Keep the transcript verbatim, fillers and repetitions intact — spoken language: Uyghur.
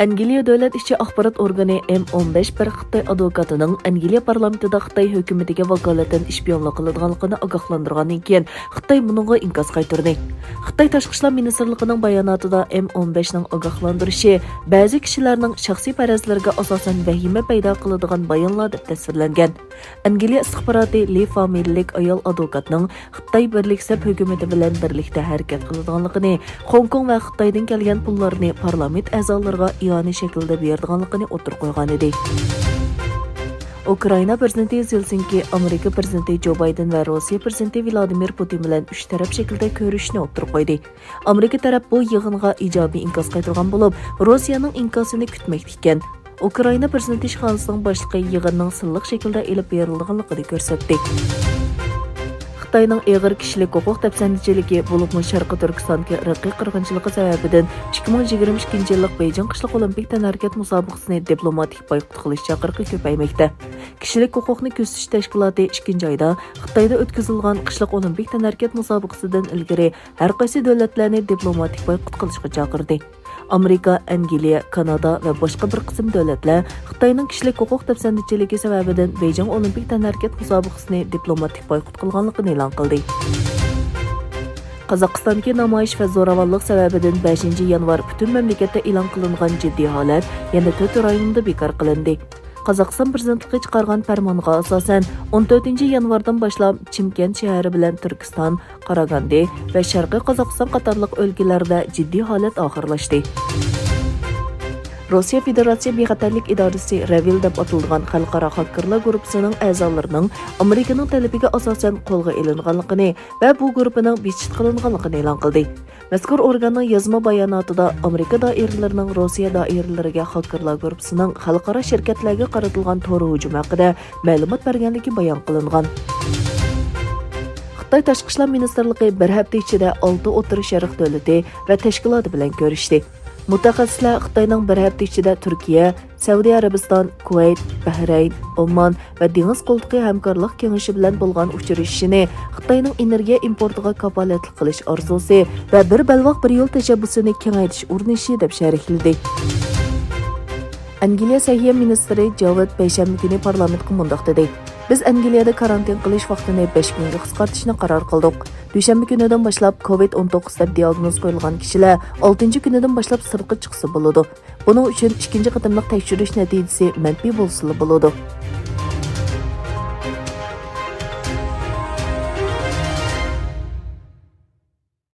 ئەنگلىيە دۆلەت ئىچى ئاخبارات ئورگىنى ئېم ئون بەش بىر خىتاي ئادۋوكاتىنىڭ ئەنگلىيە پارلامېنتىدا خىتاي ھۆكۈمىتىگە ۋاكالىتەن ئىشپىيونلۇق قىلىدىغانلىقىنى ئاگاھلاندۇرغاندىن كېيىن، خىتاي بۇنىڭغا ئىنكاس قايتۇردى. خىتاي تاشقى ئىشلار مىنىستىرلىقىنىڭ باياناتىدا ئېم ئون بەشنىڭ ئاگاھلاندۇرۇشى بەزى كىشىلەرنىڭ شەخسىي پەرەزلىرىگە ئاساسەن ۋەھىمە پەيدا قىلىدىغان بايانلار دەپ تەسۋىرلەنگەن. ئەنگلىيە ئىستىخباراتى لى فامىلىلىك ئايال ئادۋوكاتنىڭ خىتاي بىرلىك سەپ ھۆكۈمىتى بىلەن بىرلىكتە ھەرىكەت قىلىدىغانلىقىنى، خوڭكوڭ ۋە خىتايدىن كەلگەن پۇللارنى پارلامېنت ئەزالىرىغا ئىئانە شەكلىدە بېرىدىغانلىقىنى ئوتتۇرىغا قويغانىدى. ئۇكرائىنا پىرېزىدېنتى زېلېنسكىي ئامېرىكا پىرېزىدېنتى جو بايدېن ۋە روسىيە پىرېزىدېنتى ۋلادىمىر پۇتىن بىلەن ئۈچ تەرەپ شەكىلدە كۆرۈشۈشنى ئوتتۇرىغا قويدى. ئامېرىكا تەرەپ بۇ يىغىنغا ئىجابىي ئىنكاس قايتۇرغان بولۇپ، روسىيەنىڭ ئىنكاسىنى كۈتمەكتە ئىكەن. ئۇكرائىنا پىرېزىدېنت ئىشخانىسىنىڭ باشلىقى يىغىننىڭ سىرلىق شەكىلدە ئېلىپ بېرىلىدىغانلىقىنى كۆرسەتتى. خىتاينىڭ ئېغىر كىشىلىك ھوقۇق دەپسەندىچىلىكى، بولۇپمۇ شەرقىي تۈركىستاندىكى ئىرقىي قىرغىنچىلىقى سەۋەبىدىن ئىككى مىڭ يىگىرمە ئىككىنچى يىللىق بېيجىڭ قىشلىق ئولىمپىك تەنھەرىكەت مۇسابىقىسىنى دىپلوماتىك بايقۇت قىلىش چاقىرىقى كۆپەيمەكتە. كىشىلىك ھوقۇقنى كۆزىتىش تەشكىلاتى ئىككىنچى ئايدا خىتايدا ئۆتكۈزۈلغان قىشلىق ئولىمپىك تەنھەرىكەت مۇسابىقىسىدىن ئىلگىرى ھەر قايسى دۆلەتلەرنى دىپلوماتىك بايقۇت قىلىشقا چاقىردى. ئامېرىكا، ئەنگلىيە، كانادا ۋە باشقا بىر قىسىم دۆلەتلەر خىتاينىڭ كىشىلىك ھوقۇق دەپسەندىچىلىكى سەۋەبىدىن بېيجىڭ ئولىمپىك تەنھەرىكەت مۇسابىقىسىنى دىپلوماتىك بايقۇت قىلغانلىقىنى ئېلان قىلدى. قازاقىستاندىكى نامايىش ۋە زوراۋانلىق سەۋەبىدىن بەشىنچى يانۋار پۈتۈن مەملىكەتتە ئېلان قىلىنغان جىددىي ھالەت يەنە تۆت رايوندا بىكار قىلىندى. قازاقىستان پىرېزىدېنتلىقى چىقارغان پەرمانغا ئاساسەن، ئون تۆتىنچى يانۋاردىن باشلاپ چىمكەنت شەھىرى بىلەن تۈركىستان، قاراگاندى ۋە شەرقىي قازاقىستان قاتارلىق ئۆلكىلەردە جىددىي ھالەت ئاخىرلاشتى. روسىيە فېدېراتسىيە بىخەتەرلىك ئىدارىسى رېۋىل دەپ ئاتىلىدىغان خەلقئارا خاكېرلار گۇرۇپپىسىنىڭ ئەزالىرىنىڭ ئامېرىكىنىڭ تەلىپىگە ئاساسەن قولغا ئېلىنغانلىقىنى ۋە بۇ گۇرۇپپىنىڭ بىچىت قىلىنغانلىقىنى ئېلان قىلدى. مەزكۇر ئورگاننىڭ يازما باياناتىدا ئامېرىكا دائىرىلىرىنىڭ روسىيە دائىرىلىرىگە خاكېرلار گۇرۇپپىسىنىڭ خەلقئارا شىركەتلەرگە قارىتىلغان تور ھۇجۇمى ھەققىدە مەلۇمات بەرگەنلىكى بايان قىلىنغان. خىتاي تاشقى ئىشلار مىنىستىرلىقى بىر ھەپتە ئىچىدە ئالتە ئوتتۇرا شەرق دۆلىتى ۋە تەشكىلاتى بىلەن كۆرۈشتى. مۇتەخەسسىسلەر خىتاينىڭ بىر ھەپتە ئىچىدە تۈركىيە، سەئۇدى ئەرەبىستان، كۇۋەيت، بەھرەين، ئومان ۋە دېڭىز قولتۇقى ھەمكارلىق كېڭىشى بىلەن بولغان ئۇچرىشىشىنى خىتاينىڭ ئېنېرگىيە ئىمپورتىغا كاپالەتلىك قىلىش ئارزۇسى ۋە بىر بەلباغ بىر يول تەشەببۇسىنى كېڭەيتىش ئۇرۇنۇشى دەپ شەرھلىدى. ئەنگلىيە سەھىيە مىنىستىرى جاۋىد پەيشەنبە كۈنى پارلامېنتقا مۇنداق دېدى: بىز ئەنگلىيەدە كارانتىن قىلىش ۋاقتىنى بەش كۈنگە قىسقارتىشنى قارار قىلدۇق. دۈشەنبە كۈنىدىن باشلاپ كوۋىد ئون توققۇز دەپ دىئاگنوز قويۇلغان كىشىلەر ئالتىنچى كۈنىدىن باشلاپ سىرتقا چىقسا بولىدۇ. بۇنىڭ ئۈچۈن ئىككىنچى قېتىملىق تەكشۈرۈش نەتىجىسى مەنپىي بولسىلا بولىدۇ.